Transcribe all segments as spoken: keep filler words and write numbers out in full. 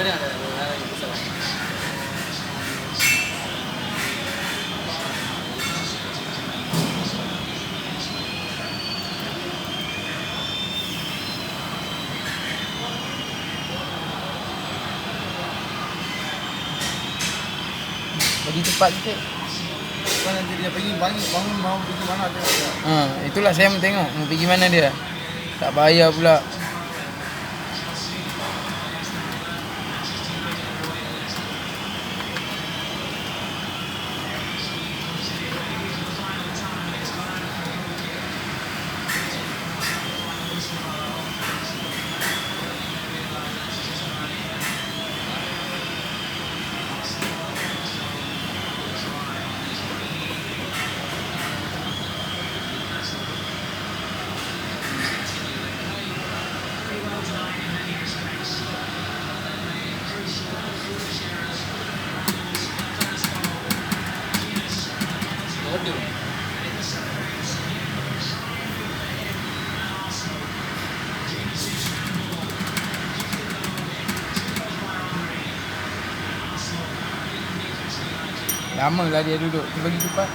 Bagi cepat sikit. Kan nanti dia pagi, pagi bangun mau pergi mana dia. Ha, itulah saya mau tengok mau pergi mana dia. Tak bahaya pula. Lama lah dia duduk. Cuba bagi cepat.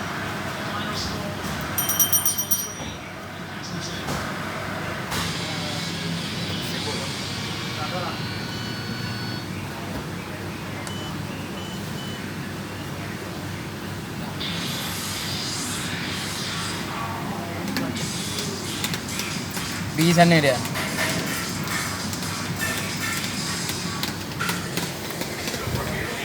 Pergi sana dia.